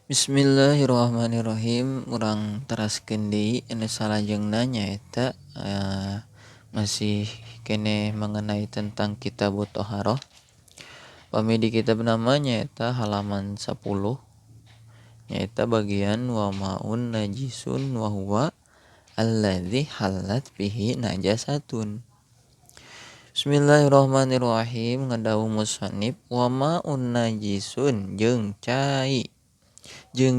Bismillahirrahmanirrahim. Urang teraskeun deui anu salajengna nyaeta masih keneh mengenai tentang kitab Thaharah. Pami di kitab nama nyaeta halaman 10 nyaeta bagian wa maun najisun wa huwa alladzi halat bihi najasatun. Bismillahirrahmanirrahim. Ngadawuh musannif wa maun najisun jeung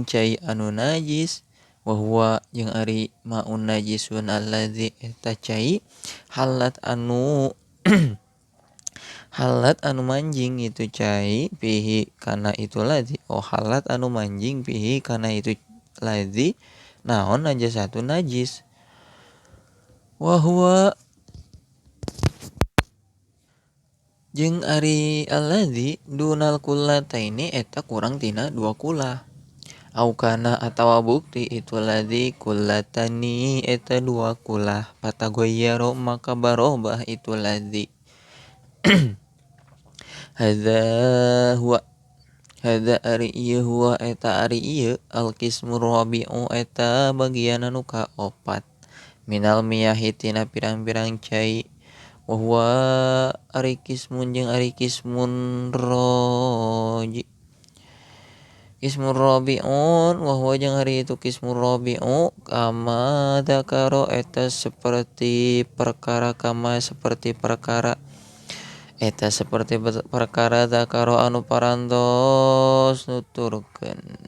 cai anu najis wa huwa jeung ari maun najisun alladzi eta cai halat anu halat anu manjing itu cai pihi kana itu ladzi, oh halat anu manjing pihi kana itu ladzi naon najasatu najis. Wa huwa jeung ari alladzi dunal kullataini eta kurang tina dua kula. Au kana atawa bukti itu ladzi kullatani eta dua kula patagoyyaro maka barobah itu ladzi. Hadza huwa hadza ari ieu huwa eta ari ieu al-qismu rabi'u eta bagian anu kaopat minal miyahi tina pirang-pirang cai. Wa huwa ari qismun jeung ari qismun roji qismur rabi'un wa huwa jeung ari itu qismur rabi'u kama dzakara eta seperti perkara kama seperti perkara eta seperti perkara dzakara anu parantos nuturkeun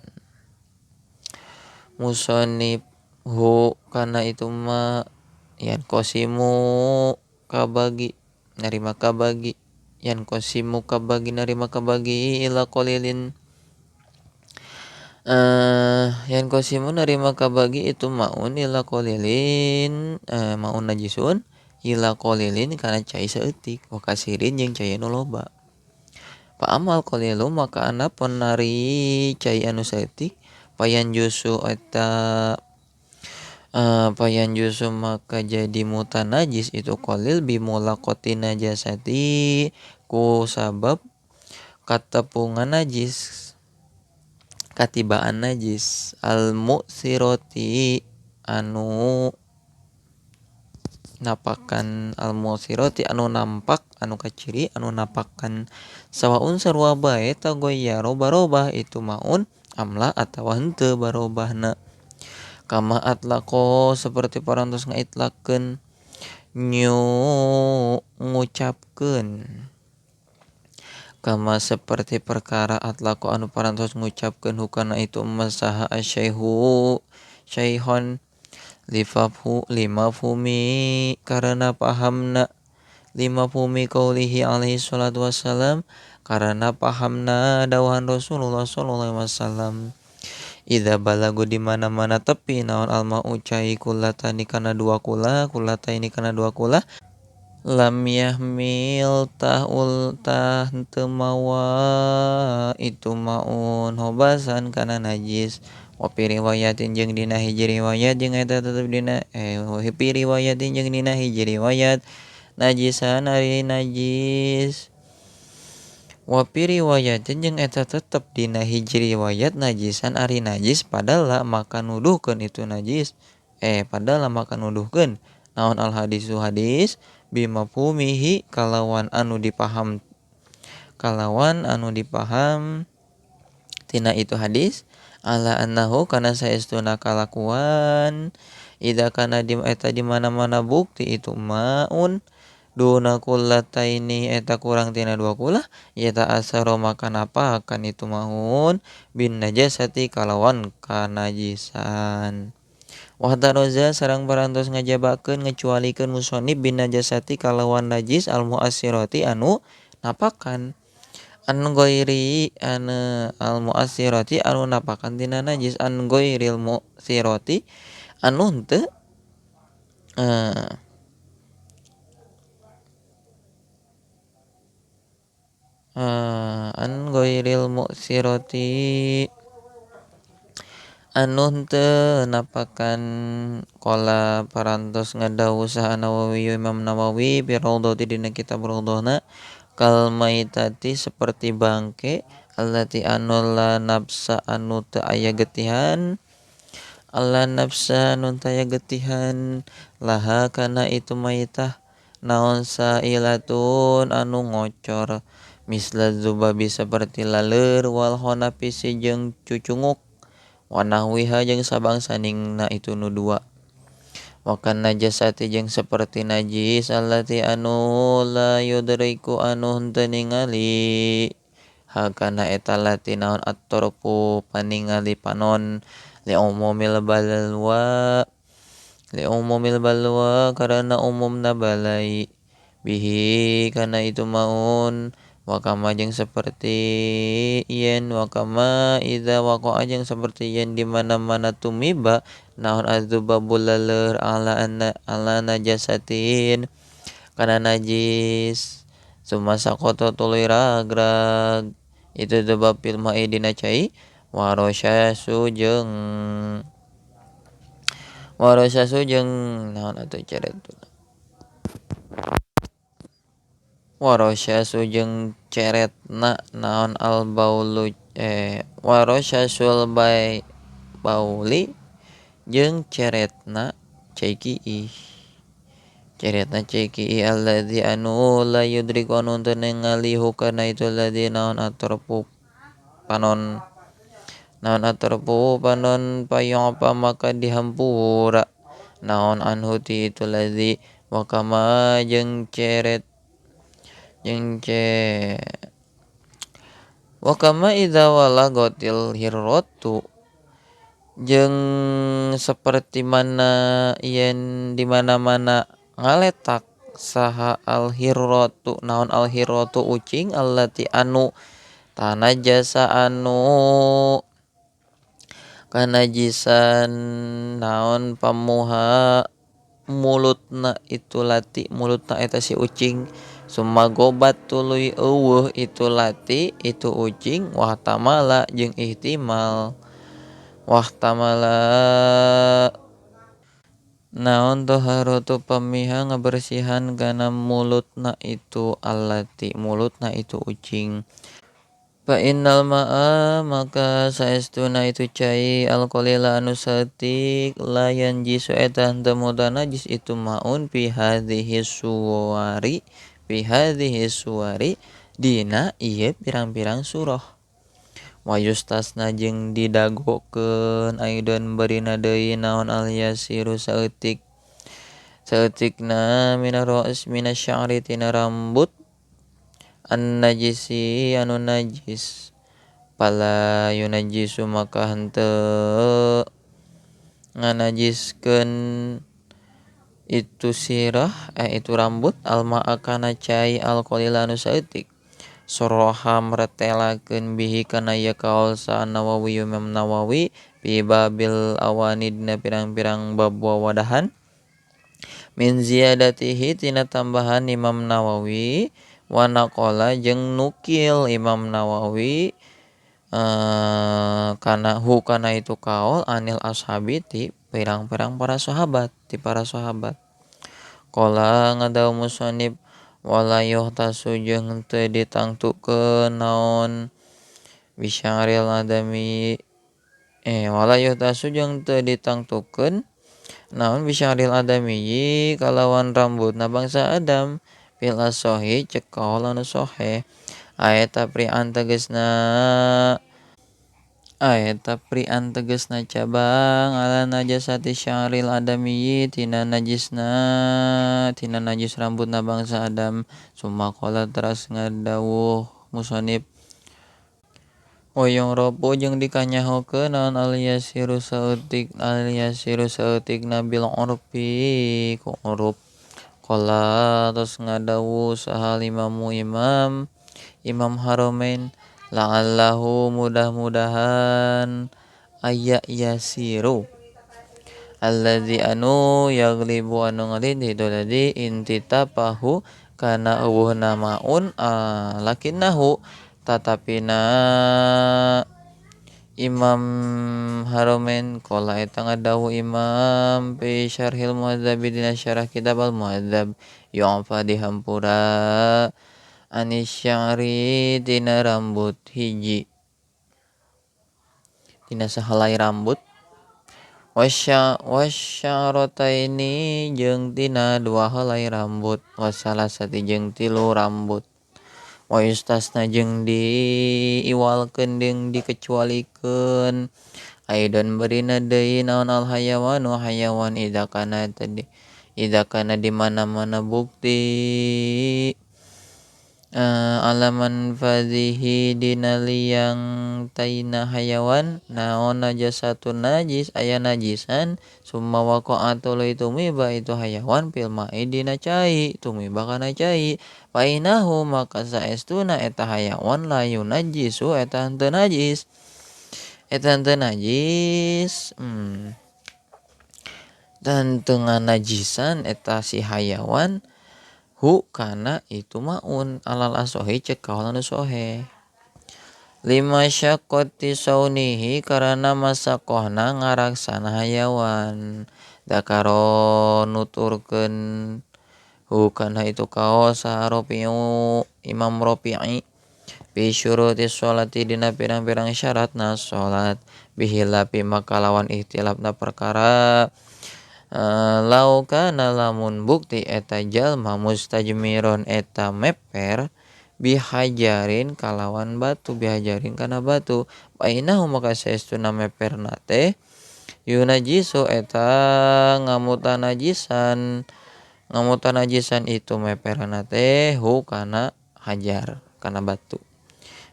musannif hu kana itu ma yan qasimu kabagi narima kabagi yan qasimu kabagi narima kabagi ila qalilin yan qasimu narima kabagi itu maun ila qalilin maun najisun ila qalilin kana cai saeutik wa kasirin jeung cai anu loba. Fa amal qalilu maka anapun nari cai anu saeutik payan jusu eta payan jusu maka jadi mutanajis itu qalil bimulaqati najasati ku sabab katepungan najis katibaan najis al mu'sirati anu napakan al mu'sirati anu nampak anu kaciri anu napakan sawaun sarua bae tagoyyaro barobah itu maun amla atawa henteu barobahna. Kama atlaqo seperti parantos ngaitlakeun nyu ngucapkeun kama seperti perkara atlaqo anu parantos ngucapkeun hukana itu masaha asyaihu syaihon lifafhu limafhumi karena pahamna limafhumi qaulihi alaihi salatu wassalam karena pahamna dawuhan Rasulullah sallallahu alaihi wasallam. Idza balagu di mana-mana tepi naon almau cai kullatani kana dua kula kullataini kana dua kula lam yahmil tahul tah teu mawa itu maun hobasan kana najis. Wa fi riwayatin jeung dina hiji riwayat jeung eta tetep dina wa fi riwayatin jeung dina hiji riwayat najisan ari najis. Wa fi riwayatin jeung eta tetep dina hiji riwayat najisan ari najis padahal maka nuduhkeun itu najis padahal maka nuduhkeun naon al hadisu hadis bimafhumihi kalawan anu dipaham tina itu hadis ala annahu kana saestuna kalakuan idza kana di eta di mana-mana bukti itu maun duna kullataini eta kurang tina dua kula yata asaro maka napakan itu maun bin najasati kalawan kanajisan. Wa taroza sareng parantos ngajabakeun ngecualikeun musannif bin najasati kalawan najis al muassirati anu napakan an ghairi anu al muassirati anu napakan tina najis an ghairil muassirati anu henteu an ghairil muassirati anu henteu napakan. Qala parantos ngadawuh saha Nawawi Imam Nawawi bi raudhati dina kitab raudhahna kal maitati seperti bangke Allati anu la nafsa anu teu aya getihan alla nafsa anu teu aya getihan laha kana itu maitah naon sailatun anu ngocor misla zubabi seperti laleur wal honafisi jeung cucunguk wa nahwiha jeung sabangsaningna itu nu dua wa kan najasati jeung seperti najis allati anu la yudriku anu henteu ningali hakana eta lati naon at-tarfu paningali panon li umumil balwa karena umumna balai bihi kana itu maun wa kama jeung seperti yen wa kama idza waqa'a jeung seperti yen di mana-mana tumiba naon adzubabul laleur ala najasatin kana najis summa saqata tuluy ragrag itu dzubab fil ma'i dina cai warosyasu jeung naon atuh ceret warosyasu jeung ceretna naon al baulu warosyasul bauli jeung ceretna cai kiih ceretna cai kiih alladzi anu la yudriku anu teu ningali hukana itu alladzi naon atarfu panon payong apa maka dihampura naon anhu ti itu ladzi wa kama jeung ceret jeung ce wa kama idza walagatil hirratu jeung seperti mana yen di mana-mana ngaletak saha al hirratu naon al hirratu ucing allati anu tanajasa anu kanajisan naon pamuha mulutna itu lati mulutna eta si ucing summa gobat tuluy eueuh itu lati itu ucing wahtamala jeung ihtimal wahtamala naon taharatu pamiha ngabersihan kana mulutna itu allati mulutna itu ucing fa innal ma'a maka saestuna itu cai alqalila anu saeutik la yanjisu eta henteu mutanajis itu maun fi hadhihi suwari dina ieu pirang-pirang surah wa yustasna jeung didagokeun aidon barina deui naon al yasiru saeutik saeutikna minar ra's minasya'ri tina rambut an najisi anu najis pala yunajisu maka henteu nganajiskeun itu sirah itu rambut alma kana cai alqalila anu saeutik soroha meretelakeun bihi kana ieu kaul sa Nawawi Imam Nawawi fi babil awani dina pirang-pirang bab wawadahan min ziyadatihi tina tambahan Imam Nawawi wa naqala jeung nukil Imam Nawawi kana hu kana itu kaul anil ashabi ti pirang-pirang para sahabat ti para sahabat qala ngadawu musannif wala yuhtasu jeung teu ditangtukeun naon bisyaril adami wala yuhtasu jeung teu ditangtukeun naon bisyaril adami kalawan rambutna bangsa Adam fil asohi cek kaul anu soheh aeta prian tegesna cabang ala najasati sya'ril adami tina najisna tina najis rambutna bangsa Adam summa qala teras ngadawuh musannif oyong ropo jeung dikanyahokeun naon al yasiru saeutik nabil urfi ku uruf qala terus ngadawuh saha imamu imam Haramain la'allahu mudah-mudahan aya yasiru alladzi anu yaglibu anu ngalid itu ladzi intitapahu kana eueuhna maun lakinnahu tatapina Imam Haramain qala eta ngadawuh Imam fi syarhil Muhadzab dina syarah kitab al Muhadzab yu'fa dihampura Anisyari tina rambut hiji tina sahelai rambut wasya'rotaini jeung tina dua helai rambut wasalasati jeung tilu rambut wa yustasna jeung diiwalkeun jeung dikecualikeun aidon berina deui naon al hayawanu hayawan idza kana tadi idza kana di mana-mana bukti alaman fadhihi dina liang taina hayawan naon najasatun najis aya najisan summa waqa'a tuluy tumiba itu hayawan fil ma'i dina cai tumiba kana cai painahu maka saestuna eta hayawan layu najisu eta henteu najis eta henteu najis dan teu nganajisan eta si hayawan hu kana itu maun alal asohi cek kaul anu sohe lima syaqati saunihi karana masakohna ngaraksana hayawan dakaro nuturkeun hu kana itu kaul saha Rafi'u Imam Rafi'i fi syuruti sholati dina pirang-pirang syaratna salat bihilafi maka lawan ikhtilafna perkara lau kana lamun bukti eta jalma mustajmiron eta meper bihajarin kalawan batu bihajarin kana batu painahu maka saestuna meperna teh yunajisu eta ngamutanajisan itu meperna teh hu kana hajar kana batu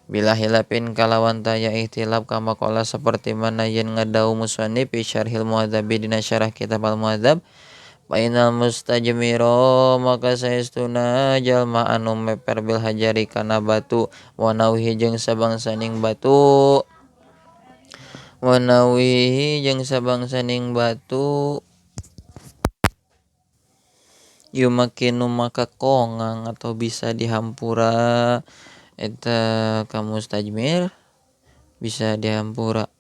bila hilafin kalawan taya ikhtilaf kama qala seperti mana yen ngadau musannif fi syarhil muhadzabi dina syarah kitab al muhadzab fa innal mustajmiro maka saestuna jalma anu meper bil hajari kana batu wa nauhi jeung sabangsaning batu wa nauhi jeung sabangsaning batu yumakinu maka kongang atau bisa dihampura eta ka mustajmir bisa dihampura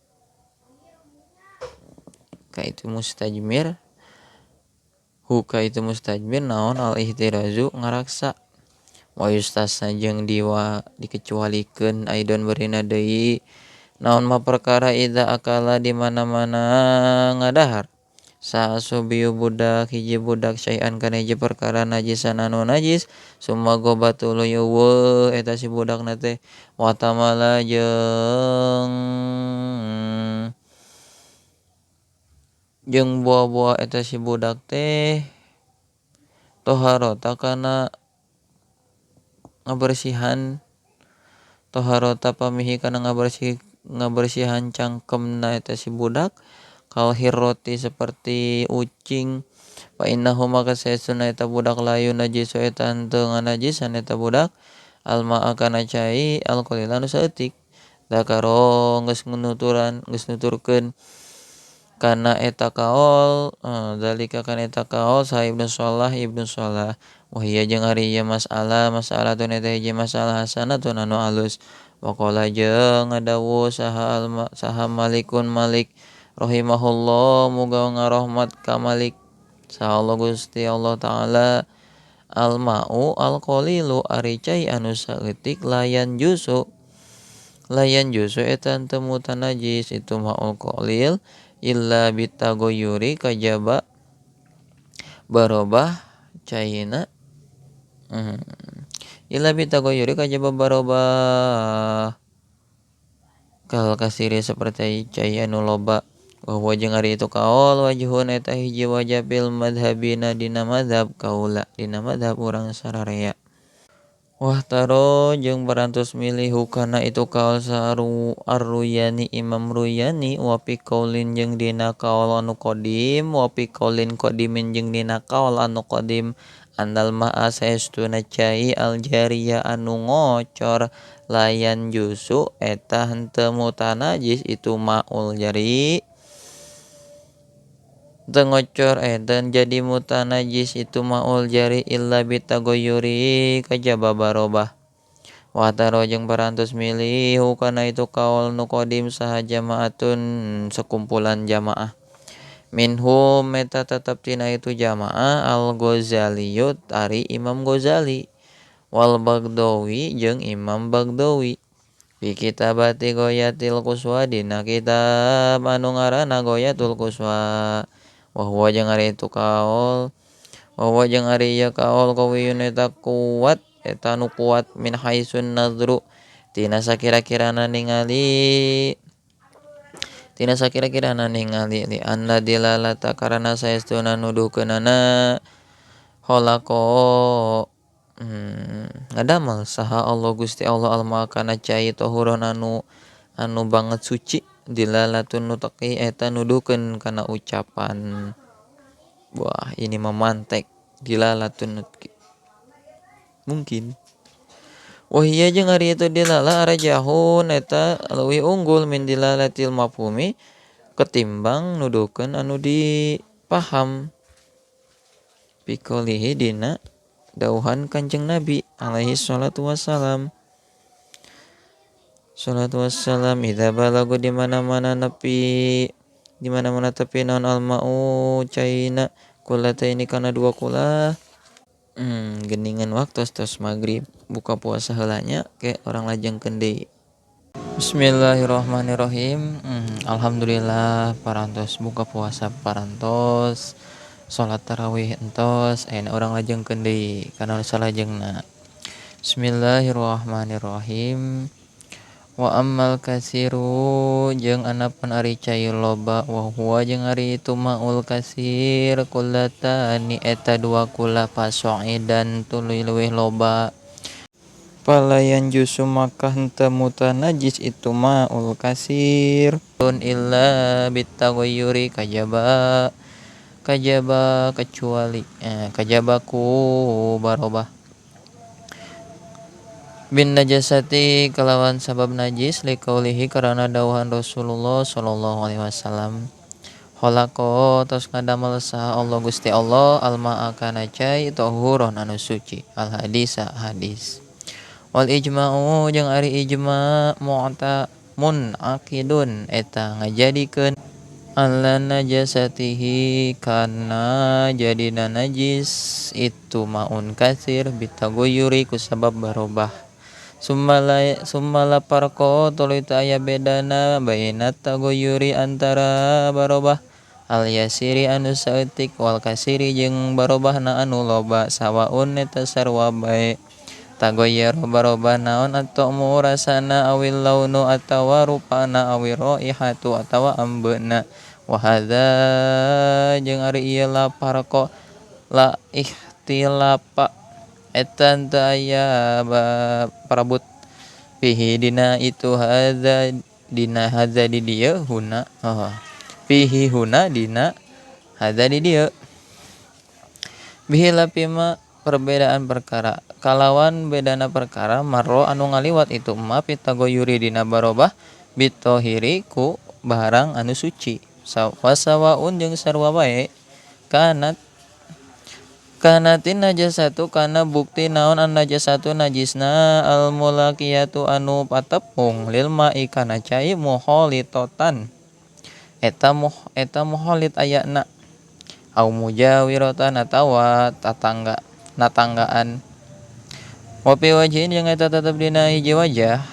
ka itu mustajmir hu ka itu mustajmir naon al ihtirazu ngaraksa wa yustasna jeung diwa dikecualikeun aidon berina deui naon ma perkara idza akala di mana-mana ngadahar saasubiu budak hiji budak syai'an kana hiji perkara najisan anu najis summa goba tuluy eueuh eta si budakna teh watamala jeung buah-buah eta si budak teh toharota kana ngabersihan toharota pamihi kana ngabersihan cangkemna eta si budak kal hirroti seperti ucing fa innahu maka saestuna eta budak layu najisu eta henteu nganajisan eta budak almaa kana cai alqalila anu saeutik dakaro geus nuturan geus nuturkeun kana eta kaol zalika kana eta kaol sa Ibnu Salah wa hiya jeung ari ieu masalah masalah tun eta hiji masalah hasanatun anu alus waqala jeung ngadawuh saha Malikun Malik rahimahullah muga ngarohmat ka Malik saha Allah Gusti Allah Ta'ala alma'u alqalilu ari cai anu saeutik layan jusu eta teu mutanajis itu ma'ul qalil illa bitagoyuri kajaba barobah caina illa bitagoyuri kajaba barobah kal kasiri seperti cai anu loba wa jeung ari itu kaol wajhun eta hiji wajah bil madhabina dina madhab kaula dina madhab urang sararea wah taro jeung parantos milih hukana itu kaol saru arruyani Imam Ruyani wa fi qaulin jeung dina kaol anu qadim wa fi qaulin qadimin jeung dina kaol anu qadim andal ma'a saestuna cai al jariya anu ngocor layan jusu eta henteu mutanajis itu maul jari teu ngocor dan jadi mutanajis itu maul jari illa bitagoyuri kajaba barobah wa taro jeung parantos milih hukana itu kaul nu qadim saha jamaatun sekumpulan jamaah minhum eta tetep tina itu jamaah al Ghazaliyut ari Imam Ghazali Wal Bagdawi jeung Imam Bagdawi fi kitabati Ghoyatil Quswa dina kitab anu ngaranna Ghoyatul Quswa. Wa huwa jeung ari itu kaol, wa huwa jeung ari ieu kaol qawiyun eta kuat, eta nu kuat min haisun nadru tina sakira-kirana ningali, tina sakira-kirana ningali li anna dilalata karana saestuna nuduhkeunana khalaqo ngadamel saha Allah Gusti Allah alma kana cai tohuron anu anu banget suci dilalatun nutaqi eta nuduhkeun kana ucapan. Wah, ini memantek dilalatun nutqi mungkin. Wahia jeung ari itu dilala arajahun eta leuwih unggul min dilalatil mafhumi ketimbang nuduhkeun anu dipaham piqaulihi dina dauhan Kanjeng Nabi alaihi salatu wassalam. Salatu wassalam idza balagu di mana-mana nepi, di mana-mana tepi naon almau caina kulataini kana dua kula. Geningan waktu tos maghrib buka puasa heulanya ke orang lajengkeun deui. Bismillahirrahmanirrahim. Alhamdulillah parantos buka puasa parantos salat tarawih entos ayeuna urang lajengkeun deui kana salajengna. Bismillahirrahmanirrahim. Wa ammal kasiru jeung anapun ari cai loba wa huwa jeung ari itu maul kasir kullatani eta dua kula pasoidan tuluy leuwih loba. Palayan jusu maka henteu mutanajis itu maul kasir un illa bitaghayyuri kajaba kajaba kecuali kajaba ku barobah bin najasati kalawan sabab najis liqaulihi karana dawuhan Rasulullah sallallahu alaihi wasallam. Khalaqo tos ngadamel saha Allah Gusti Allah almaa kana cai tahuron anu suci. Al hadisa hadis. Wal ijma'u jeung ari ijma' mu'ta munaqidun eta ngajadikeun ala najasatihi kana jadina najis itu maun kasir bitaghayyuri ku sabab barobah. Summa la farqa tuluy teu aya bedana baina taghayyuri antara barobah al yasiri anu saeutik wal kasiri jeung barobahna anu loba sawaun eta sarua bae. Taghayyara barobah naon atau rasana awil launu atawa rupana awil raihatu atawa ambeuna. Wa hadza jeung ari ieu la farqa la ikhtilafa eta teu aya parabut fihi dina itu hadza dina hadza di dieu huna fihi huna dina hadza di dieu bihi lapima perbedaan perkara kalawan bedana perkara marro anu ngaliwat itu ma pitaghayyuri dina barobah bitohiri ku barang anu suci wasawaun jeung sarua bae kanat kanatin najasatu kana bukti naon an najasatu najisna al mulaqiyatu anu patepung lil ma'i kana cai muholitotan eta eta muholit ayana au mujawiratan atawa tatangga natanggaan wa fi wajhin jeung eta tetep dina hiji wajah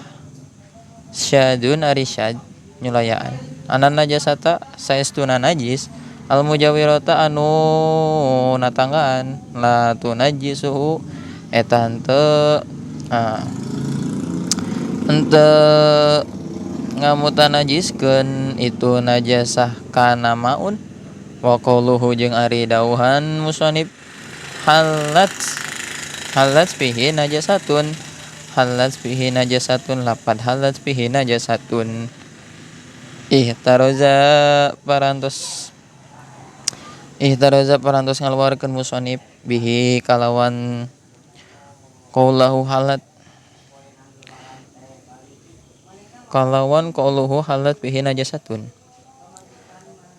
syadun ari syad nyulayaan anan najasata saestuna najis al mujawirata anu natanggaan la tunajisuhu eta henteu henteu ngamutanajiskeun itu najasah kana maun. Wa qauluhu jeung ari dauhan musannif halat halat fihi najasatun halat fihi najasatun lapad halat fihi najasatun ihtaroza parantos ihtaroza parantos ngaluarkeun musannif bihi kalawan qaulahu halat kalawan qauluhu halat bihi najasatun.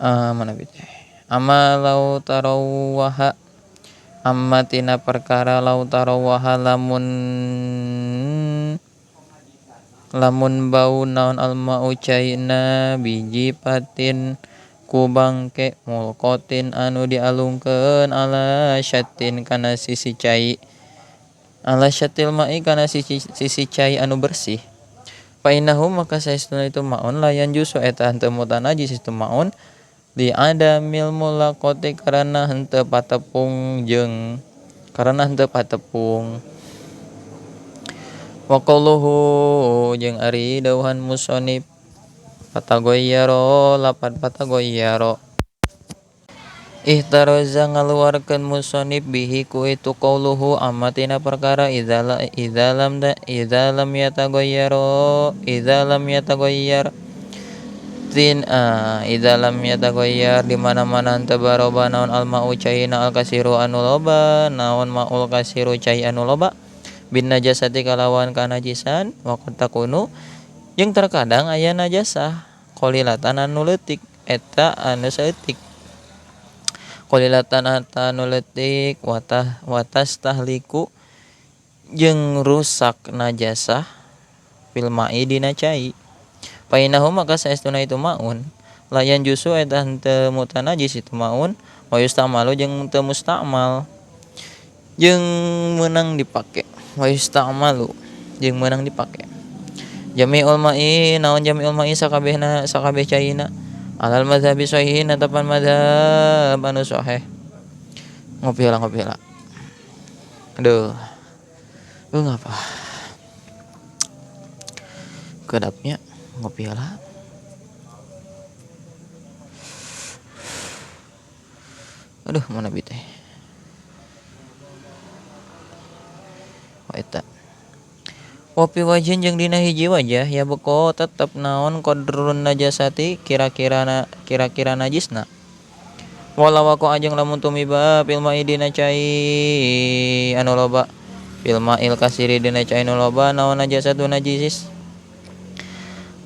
Mana bi teh amma lau tarawaha amma tina perkara lau tarawaha lamun lamun bau naon almau caina biji patin ku bangke mulqatin anu dialungkeun ala syatin kana sisi cai Ala syatil ma'i kana sisi cai anu bersih. Fa innahu maka saestuna itu maun layan jusu eta henteu mutanajis itu maun li adamil mulaqati karana henteu patepung jeung karana henteu patepung. Wa qauluhu jeung ari dawuhan musonib patagoyyaro lapad patagoyyaro ihtaraza ngaluarkeun musonib bihi ku itu qauluhu amatina perkara idza lam yatagoyyaro idza lam yatagoyyar tin idza lam yatagoyyar di mana-mana henteu baroba naon al ma'u caina al kasiru anu loba naon ma'ul kasiru cai anu loba bin najasati kalawan kanajisan wa qad takunu jeung terkadang aya najasah qalilatan anu leutik eta anu saeutik qalilatan anu leutik watas tahliku jeung rusak najasah fil ma'i dina cai. Painahu maka saestuna itu maun layan jusu eta henteu mutanajis itu maun wa yustamalu jeung teu mustakmal jeung meunang dipake wa yustamalu jeung meunang dipake jami'ul ma'i naon jami'ul ma'i sakabehna sakabeh caina alal mazhabi sahih natapan mazhab anu sahih. Ngopi lah. Aduh. Ngapa? Kedapnya ngopi lah. Aduh, mana bi teh? Oh eta. Wapi wajin jeung dina hiji wajah ya beko tetep naon qadrun najasati kira-kira najisna. Walau aku ajeng lamun tumiba fil ma'i dina cai anu loba fil ma'il kasiri dina cai anu loba naon najasatu najis.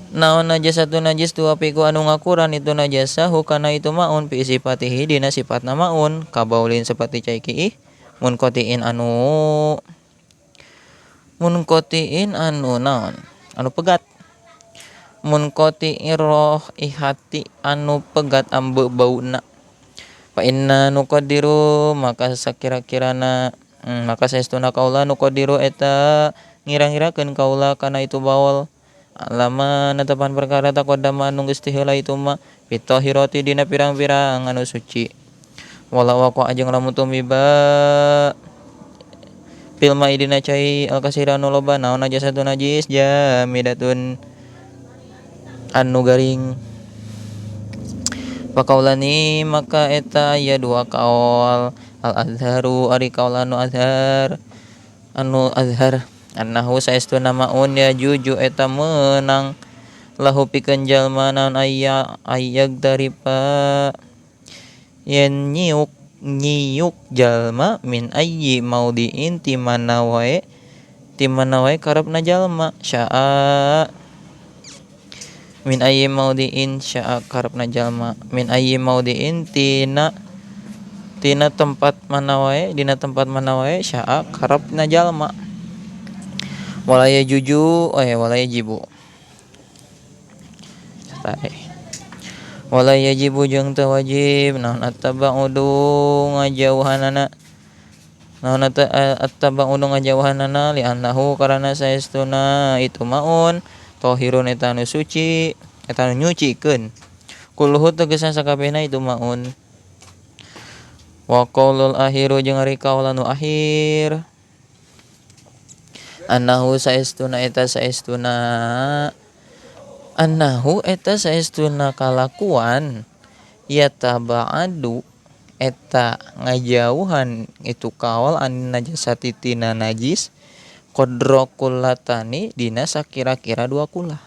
Naon najasatu najis tuapiku anu ngakuran itu najasa hukana itu maun fi sifatihi dina sifatna maun kabaulin seperti cai kiih munqatiin anu munqatiin anu naon anu pegat munqati'ir roh ihati anu pegat ambe bauna fa inna nuqaddiru maka sakira-kirana maka saestuna kaula nuqaddiru eta ngira-ngirakeun kaula kana itu baol alama netepan perkara taqaddama anu geus tiheula itu ma fitahirati dina pirang-pirang anu suci walau waqa ajeng lamun tumiba fil ma'i dina cai al kasira anu loba naon najasatu najis jamidatun anu garing. Pakaulani maka eta aya dua kaol al azharu ari kaul anu azhar annahu saestuna maun ya juju eta meunang lahu pikeun jalma naon aya ayag daripa yen nyiuk jalma min ayyi maudiin ti mana wae karepna jalma syaa min ayyi maudiin syaa karepna jalma min ayyi maudiin tina tempat mana wae dina tempat mana wae syaa karepna jalma wala yajuju wala yajibu wala yajibu jeung teu wajib naon attaba'udu ngajauhanana naon attaba'udu ngajauhanana li annahu karana saestuna itu maun tahirun eta anu suci eta anu nyucikeun kulluhu tegasna sakabehna itu maun. Wa qaulul akhiru jeung ari kaul anu akhir annahu saestuna eta saestuna annahu eta saestuna kalakuan yataba'adu eta ngajauhan itu kaol an najasati tina najis qadra kullatani dina sakira-kira dua kulah.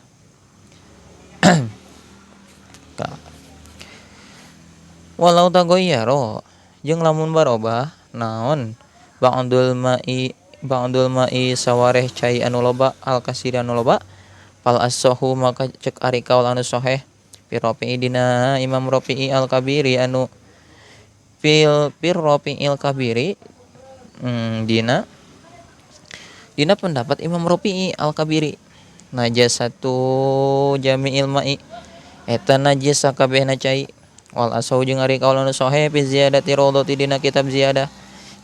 Walau tagoyyaro jeung lamun barobah naon ba'dul ma'i sawareh cai anu loba al kasir anu loba fal as-sahu maka cek ari kaul anu sahih fi rafi'i dina Imam Rafi'i al-Kabiri anu fil Rafi'il Kabiri dina pendapat Imam Rafi'i al-Kabiri najasatu jami'il ma'i eta najis sakabehna cai wal asahu jeung ari kaul anu sahih fi ziyadati raudhati dina kitab ziyadah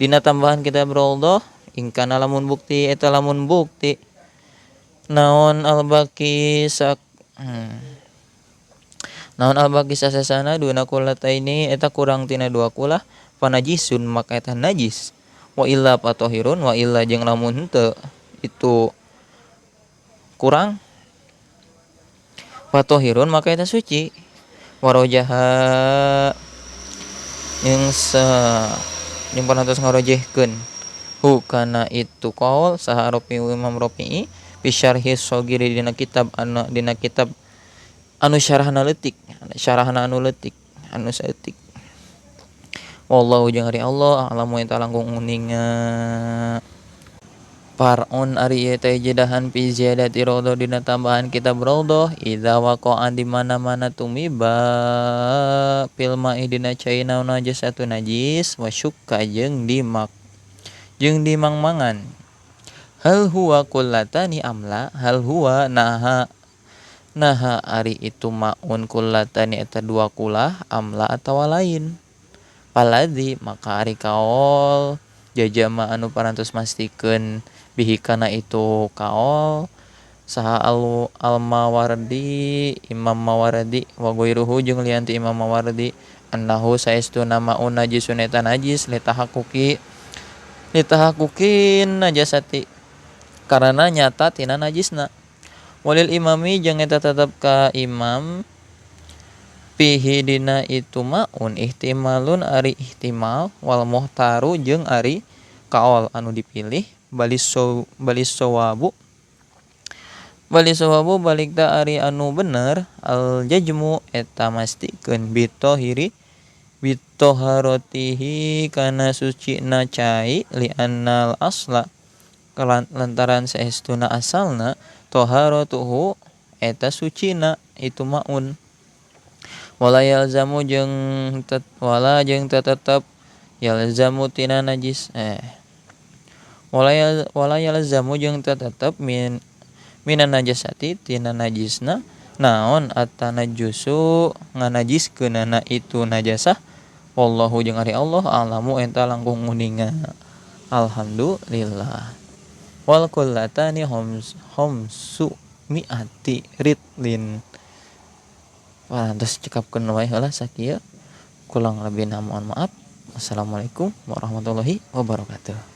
dina tambahan kitab raudhah Ingkana lamun bukti eta lamun bukti naon albaqi sak naon albaqi sasasana duna kulataini eta kurang tina dua kulah panajisun maka eta najis wa illa patohirun wa illa jeung lamun henteu itu kurang patohirun maka eta suci warojaha jeung jeung parantos ngarojehkeun hu kana itu qaul saha Rafi Imam Rafi'i bi syarhi shogiri dina kitab anu dina kitab anu syarahna leutik syarahna anu leutik anu saeutik wallahu jeung ari Allah a'lamu eta langkung uninga Par'un ari ieu teh jedahan fi ziyadati raudhah dina tambahan kitab raudhah idza waqa'a di mana-mana tumiba fil ma'i dina cai naon najasatu najis wa syukka jeung dimak jeung dimangmangan hal huwa kullatani amla hal huwa naha naha ari itu maun kullatani eta dua kulah amla atawa lain paladzi maka ari kaol jajama anu parantos mastikeun bihi kana itu kaol saha al-Mawardi Imam Mawardi wa ghairuhu jeung lian ti Imam Mawardi annahu saestuna maun najisun eta najis litahaqquqi litahaqquqin najasati karena nyata tina najisna walil imami jeung eta tetep ka imam fihi dina itu maun ihtimalun ari ihtimal wal muhtaru jeung ari kaol anu dipilih balis sawabu balik ta ari anu bener al jajmu eta mastikeun bitohiri bitoharatihi kana sucina cai li annal asla lantaran saestuna asalna toharatuhu eta sucina itu maun wala yalzamu jeung wala jeung tetep yalzamu tina najis wala yalzamu jeung tetep minan najasati tina najisna naon atanajusu nganajiskeunana itu najasah wallahu jeung ari Allah a'lamu eta langkung uninga alhamdulillah wal kullatani homsu mi'ati ritlin. Wah, terus cekapkeun wae heula sakieu. Kurang lebihna mohon maaf. Assalamualaikum warahmatullahi wabarakatuh.